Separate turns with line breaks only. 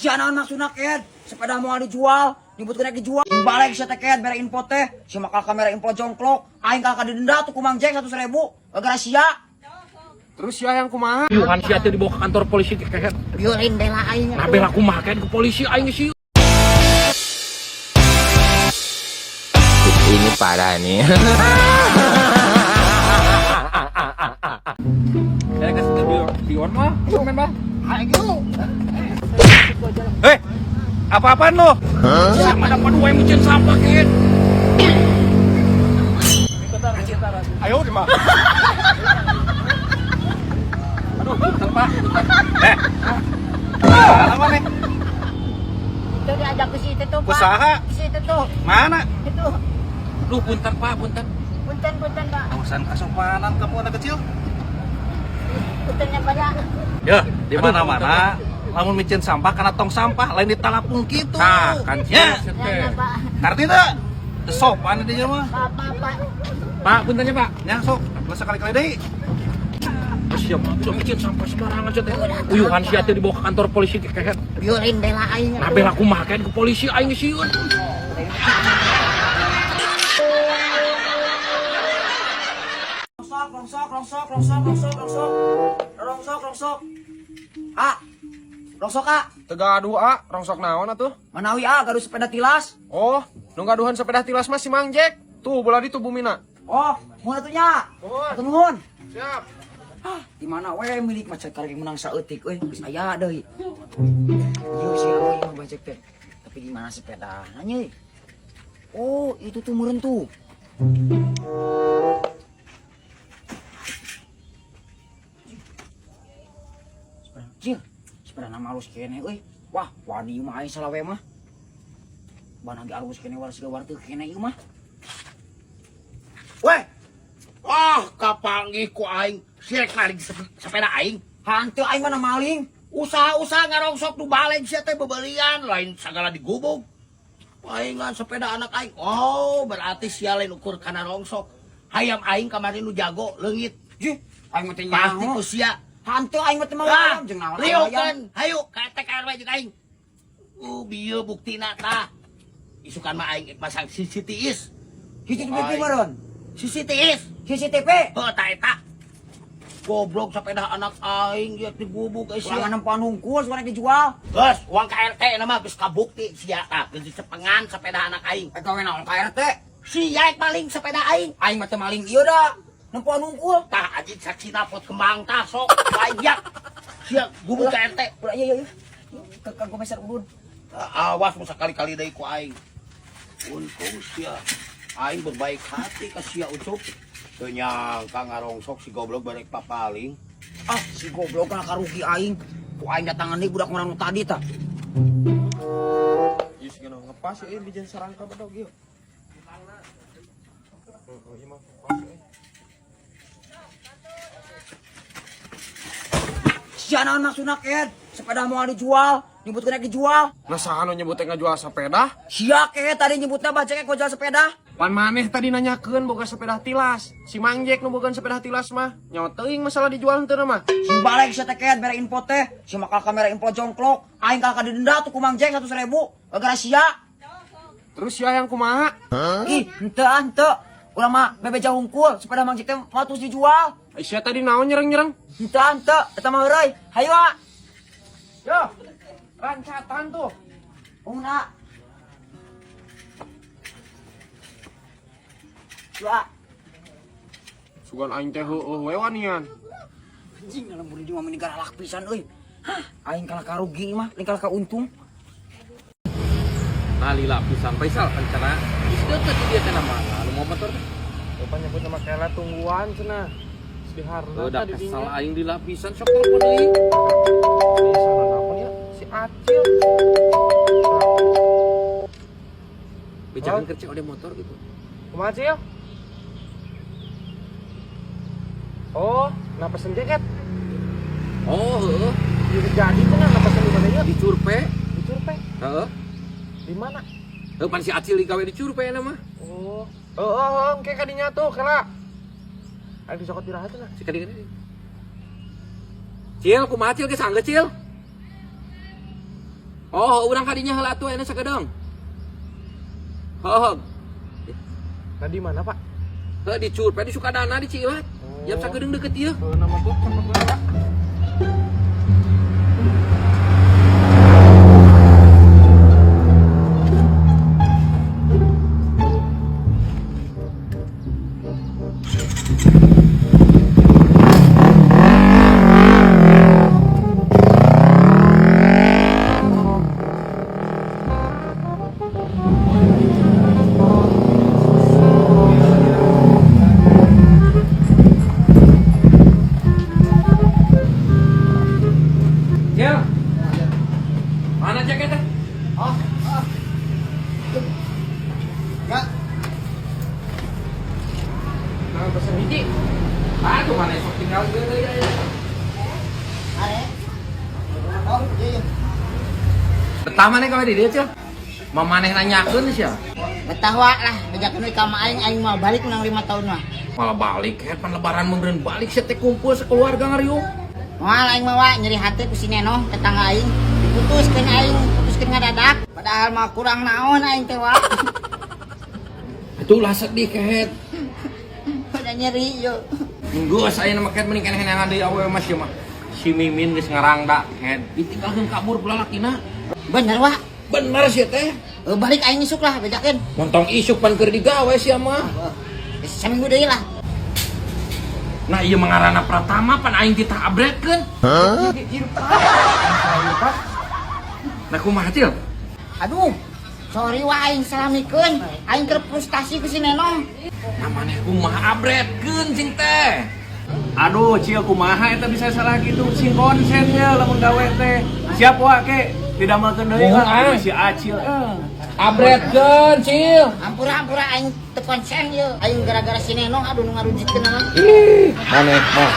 Sia naon maksudna Ken? Sepeda moal dijual, nyebutkeun rek dijual. Balik sia teh Ken, mere info teh. Sia makal kamera info jongklok. Aing kalah didenda tuh ku Mang Jek 100.000 gara-gara sia.
Terus sia yang kumaha?
Yuhan sia teh dibawa ke kantor polisi Ken.
Biurin bela aing.
Nah bela kumaha Ken ke polisi aing sih.
Ini parah nih.
Saya kasih ke pion mah, main bah.
Hei, apa-apaan lo?
Sama dapat dua yang micin sampah Ken.
Ayo, di mana?
Aduh, bentar Pak.
Eh, apa nih?
Itu diajak ke situ tuh, Pak.
Usaha
Ke situ tuh.
mana?
Itu.
Duh, punten Pak, punten.
Punten punten, Pak.
Urusan kesopanan kamu anak kecil.
Puntennya banyak.
Ya, di mana-mana lamun micin sampah karena tong sampah lain ditalapung gitu.
Nah, kan
Ya,
sia teh.
Pak.
ngerti tak? Sopan dia mah.
Pak, Pak, Pak.
Pak, puntennya Pak.
Ya, sok, gak sekali-kali deh.
Sia mah bisa micin sampah sembarangan sia teh. Uyuhan sia teh dibawa ke kantor polisi Ken.
Biurin bela aing.
Nah bela kumaha Ken ke polisi aing sieun.
Rongsok, rongsok, rongsok, rongsok, rongsok, rongsok. Rongsok, rongsok. Ah. Rongsok, ah.
Teu gaduh ah, rongsok naon atuh?
Manawi ah, gaduh sepeda tilas.
Oh, nu gaduhan sepeda tilas mah si Mang Jack. Tuh, bola di tubuh Mina.
Oh, mun atuh nya.
Nuhun.
Atuh nuhun.
Siap.
Ah, di mana we milik macet karek menang saeutik euy, geus aya deui. Ieu sih euy mah bajek teh. Tapi di mana sepedana nya? Oh, itu tuh meureun tuh. Sepeda, cil. Sepeda nama alus keneh euy. Wah, wani mah aing salawe mah. Banang ge alus keneh waras siga warteg keneh ieu mah.
Weh. Wah, kapanggih ku aing. Sia rek maling sepeda aing.
Hanteu aing mana maling.
Usaha-usaha ngarongsok nu balik sia teh bebelian, lain sagala digubug. Paingan sepeda anak aing. Oh, berarti sia lain ukur kana rongsok. Hayam aing kamari nu jago leungit.
Jih, aing mah teh
Pasti
nyaho.
ku sia.
Hanteu aing mah teu mawa
Ah,
ayam jeung naon ayam.
liukeun. Hayu ka RT ka RW jeung aing. Bieu buktina tah. Isukan mah aing masang CCTV.
CCTV meureun.
CCTV.
CCTV.
Heuh, tah eta. Goblok sepeda anak aing dia digubug euy sia.
Ulangan nempoan hungkul suara dijual.
Geus, uang ka RT na mah geus kabukti sia tah, geus dicepengan sepeda anak aing.
Eh gawe naon ka RT?
Sia yang maling sepeda aing.
Aing mah teu maling ieu da. Nempoan hungkul.
Tah anjing saksina pot kembang tah sok layak. Sia gubug ka RT.
Ulah iya iya iya. Ke komisar ulun.
Tah, awas mun sakali-kali deui ku aing. Untung sia aing berbaik hati ka sia Ucup. Teu nyangka ngarongsok si goblok barek papaling.
Ah, si goblok kana karugi aing. Ku aing datangan deui budak ngurang nu tadi tah.
Ieu sih ngepas euy bijan sarangka bedog ieu. Oh, ieu mah ngepas euy.
Sia naon maksudna Ken? Sepeda moal dijual, nyebutkeun rek dijual.
Nah, saha nu nyebut teh ngajual sepeda?
Sia ke tadi nyebutna bajek kok jual sepeda.
Pan maneh tadi nanyakeun boga sepeda tilas. Si Mang Jack nu bogaan sepeda tilas mah. Nyawa teuing masalah dijual henteu mah.
Si balik sia teh Ken mere info teh, si makal kamera info jongklok. Aing kalah didenda tuh ku Mang Jek 100.000 gara-gara sia.
Terus sia yang kumaha?
Ih, henteu ah, henteu. Ulah mah bebeja hungkul, sepeda Mang Jek teh moal terus dijual.
Ai sia tadi naon nyereng-nyereng?
Henteu ah, henteu, eta mah heureuy. Hayu ah.
Yo, rancatan tuh.
Ungna. Dua.
Sugan aing teh heueuh we wanian.
Anjing dalam buri di mah meni garalak pisan euy. Hah, aing kalah ka rugi mah, lain kalah ka untung.
Nah, lila pisan Faisal rencana. Geus deukeut di dieu teh nama. Anu mau motor teh.
Bapak nyebut nama Kela tungguan cenah. Geus diharna
Udah
tadi
kesel
dinya.
aing lila pisan sok telepon deui.
Ih, salah nelpon ya? Si Acil.
Bejakeun kerja ode motor gitu.
Kumaha Cil? Oh, nah pesen jaket.
Oh, heeh.
Jadi cenah nah pesen di mana ya?
Di Curpe.
Di Curpe.
Heeh.
Di mana?
Heuh pan si Acil digawe di Curpe na mah.
Oh, oh, engke kadinya tuh, kela. Ayo dicokot di rahat cenah.
Si kadi kadi. Cil, kumaha Cil geus sanggeus Cil? Oh, urang kadinya heula atuh ayeuna sakedeung. Heuh.
Tadi mana, Pak?
Heuh di Curpe di Sukadana di Cilat. Jam sakedeung deket ieu.
Oh, nama tuh sama gue, Pak.
Cil. Mana jaketnya?
Oh, oh. Ya.
Nah, pesen hiji. Aduh, mana esok tinggal gue deui aya.
Are. Oh, iya iya.
Betah maneh kalau di dieu, Cil? Mau maneh nanyakeun sih ya?
Betah wa lah, bejakeun we ka ma aing, aing mah balik menang 5 tahun mah.
Malah balik, head pan lebaran meureun balik sia teh kumpul sekeluarga ngariung.
Moal aing mah wa nyeri hati ku si Neno tetangga aing. Diputuskeun aing, putuskeun ngadadak. Padahal mah kurang naon aing teh wa.
Itulah sedih kehet.
Udah nyeri yo.
Geus aya nama kehet mending keneh neangan deui awewe mah sia mah. Si Mimin geus ngarangda kehet. Ditinggalkeun kabur ku lalakina.
Bener wa.
Bener sia teh.
Eh, balik aing isuk lah bejakeun.
Montong isuk pan keur digawe sia mah.
Eh, saminggu deui lah.
Nah ieu mangarana Pratama pan aing titah abretkeun. Nah kumaha Cil?
Aduh, sorry wa aing salamikeun. Aing keur frustasi ku si Neno.
Nah maneh kumaha abretkeun cing teh?
Aduh, Cil kumaha eta bisa salah gitu sing konsennya lamun gawe teh. Siap wa ke didamelkeun deui
Mohon,
lah
ah.
si Acil. Eh.
Abretkeun Cil.
Ampura ampura aing teu konsen ye. Aing gara-gara si Neno aduh nu ngarujitkeun mah.
Ih, maneh mah.